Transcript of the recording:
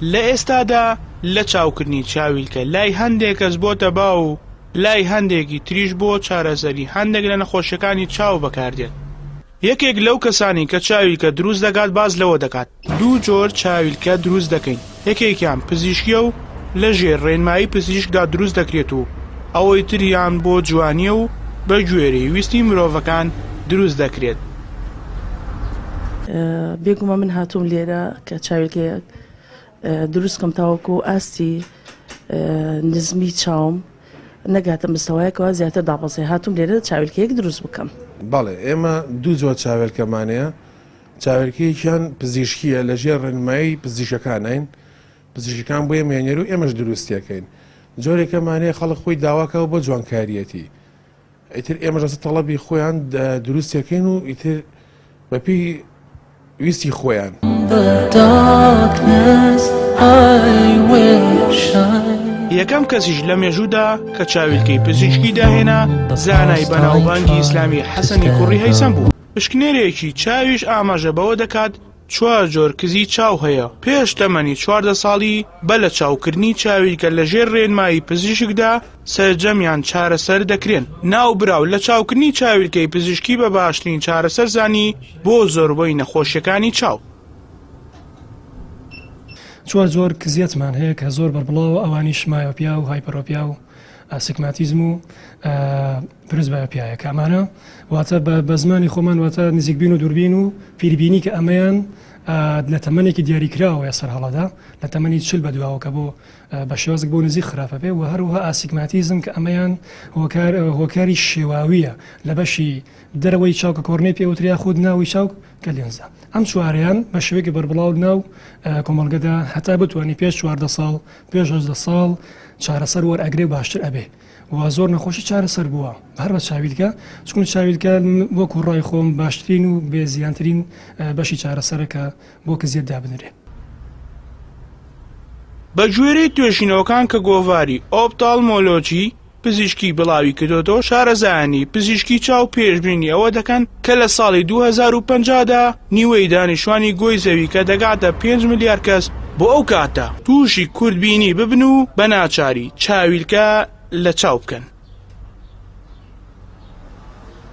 لە ئێستادا لە چاوکردنی چاویلکە لای هەندێک کەس بۆتە باو و لای هەندێکی تریش بۆ چارەسەری هەندێک لە نەخۆشیەکانی چاو بەکاردێت. یەکێک لەو کەسانەی کە چاویلکە دروست دەکات باس لەوە دەکات، دوو جۆر چاویلکە دروست دەکەین، یەکێکیان پزیشکییە و لەژێر ڕێنمایی پزیشکدا دروست دەکرێت و ئەوەی تریان بۆ جوانییە و بەگوێرەی ویستی مرۆڤەکان دروست دەکرێت. بێگومان من هاتووم لێرە کە چاویلکەیەک دروست کەم تاوەکو ئاستی نزمی چاوم نەگاتە مستەوایەکەوە زیاتر دابەزێ هاتووم لێرە چاویلکەیەک دروست بکەم. بەڵێ ئێمە دوو جۆر چاوێلکەمان هەیە، چاوێلکەیەکیان پزیشکییە لە ژێر ڕێنمایی پزیشکەکانین، پزیشکەکان بۆ ئێمە هێنەر و ئێمەش دروستیەکەین. جۆرێکەمان هەیە خەڵک خۆی داواکە و بۆ جوانکاریەتی. ئیتر ئێمەش لەسەر تەڵەبی خۆیان دروستیەکەین و ئیتر بەپێی ویستی خۆیان. یەکەم کەسیش لە مێژوودا کە چاویلکەی پزیشکی داهێنا زانای بەناوبانگی ئیسلامی حەسەنی کوڕی هەیسەم بوو. پشکنەرێکی چاویش ئاماژە بەوە دەکات چوار جۆر کزی چاو هەیە، پێش تەمەنی 14 ساڵی بە لەچاوکردنی چاویلکە لەژێر رێنمایی پزیشکدا سەرجەمیان چارەسەر دەکرێن. ناوبراو لەچاوکردنی چاویلکەی پزیشکی بە باشترین چارەسەر زانی بۆ زۆربەی نەخۆشیەکانی چاو. چوار جۆر کزیەتمان هەیە کە زۆر بەربڵاوە ئەوانیش مایۆپیا و هایپەرۆپیا و ئاسیگماتیزم و پرسبایۆپیایە کە ئەمانە واتە بە زمانی خۆمان واتە نزیکبین و دووربین و پیربینی کە ئەمەیان لە تەمەنێکی دیاریکراوەیە سەرهەڵەدا لە تەمەنی چل بە دواوە کە بۆ بە شێوازێک بۆ نزیک خراپە بێ و هەروەها ئاسیگماتیزم کە ئەمەیان هۆکار هۆکاری شێواویە لە بەشی دەرەوەی چاو کە کۆرنەی پێوترێ یاخود ناوی چاو کە لێنزە ئەم چواریان بە شێوەیەکی بەربڵاو ناو کۆمەڵگەدا هەتا بتوانانی پێش 14 ساڵ پێش 18 ساڵ چارەسەر وەرئەگرێ و باشتر ئەبێ و زۆر نەخۆشی چارەسەر بووە هەر بە چاویلکە چون چاویلکە وەکو ڕای خۆم باشترین و بێ زیانترین بەشی چارەسەرە کە بۆ کزیەت دابنرێ. بە گوێرەی توێژینەوەکان کە گۆڤاری ئۆپتاڵمۆلۆجی پزیشکی بڵاویکردۆتەوە، شارەزایانی پزیشکی چاو پێشبینی ئەوە دەکەن کە لە ساڵی 2050 دا نیوەی دانیشتوانی گۆی زەوی کە دەگاتە 5 ملیار کەس بۆ ئەو کاتە تووشی کورتبینی ببن و بە ناچاری چاویلکە لە چاو بکەن.